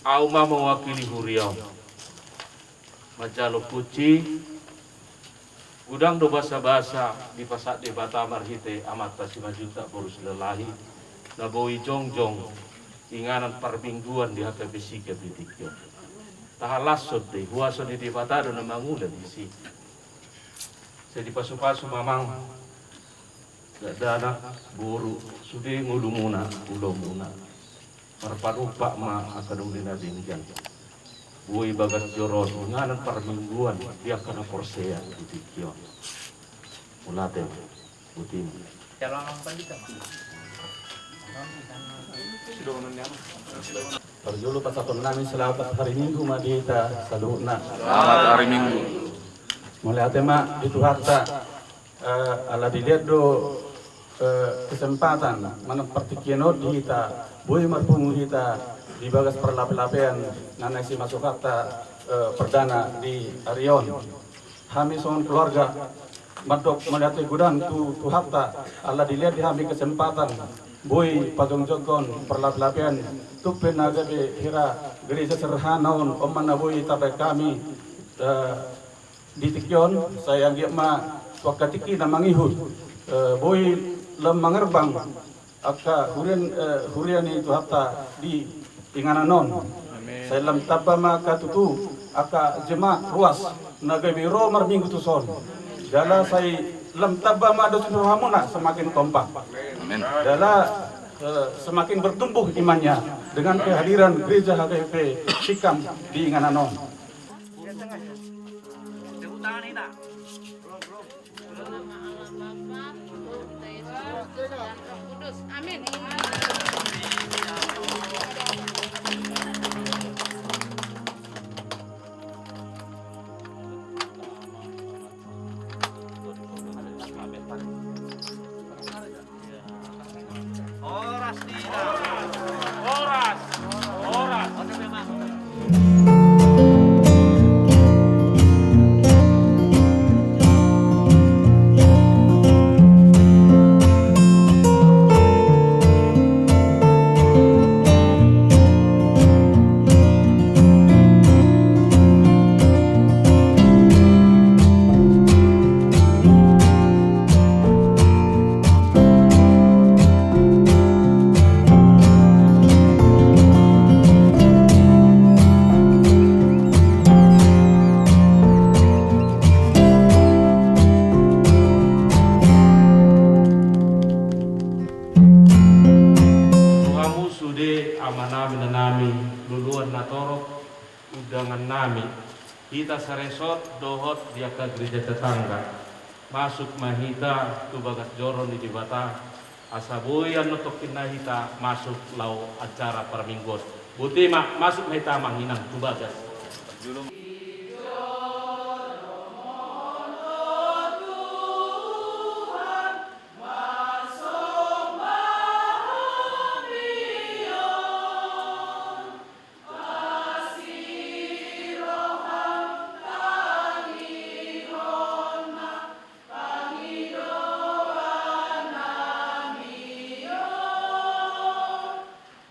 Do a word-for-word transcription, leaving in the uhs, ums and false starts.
Ahu ma mewakili huria on manjalo kunci. Godang do basabasa dipasahat Debata marhite Amanta Simanjuntak boru Silalahi na boi jongjong inganan parmingguan di H K P Sikap di tingki on. Tahalashon do i, huaso ni Debata do na mangula disi. Sai dipasupasu ma amang, dakdanak, boru, sude ngolumuna, ulaonmuna. Marpanumpak ma angka dongan na denggan. Boi bagas joro on inganan parmingguan di angka na porsea di tingki on. Mauliate ma. Botima. Parjolo pasahaton nami selamat hari Minggu ma di hita saluhutna. Selamat hari Minggu. Mauliate ma di Tuhanta. Eh, ala dilehon do, eh, kesempatan manang partingkian on di hita, boi marpungu hita di bagas parlapelapean na naeng simasukanta, eh, perdana di ari on. Hami songon keluarga mandok mauliate godang tu Tuhanta, ala dilehon di hami kesempatan boi pajongjongkon parlapelapean tung pe na gabe hira gereja sederhana on, on ma na boi tabaen hami, eh, di tingki on. Sai anggiat ma tu angka tingki na mangihut, eh, boi lam mangerbang angka huria, eh, huria ni Tuhanta di inganan on. Amin. Sai lam tamba ma angka tutu angka jemaat ruas na gabe ro marminggu tuson. Jala sai lam tamba ma dos ni rohamuna semakin kompak. Amin. Jala, eh, semakin bertumbuh imannya dengan kehadiran gereja H K P Sikam di inganan on. Amin. Horas, Dina. Horas. Horas. Tu hamu sude amanami, inanami, luluan na torop, undangannami, hita saresort dohot di angka gereja tetangga, masuk ma hita tu bagas joro ni Debata, asa boi annon tongkinna hita masuk laho acara parmingguon. Botima, masuk ma hita amang inang tu bagas.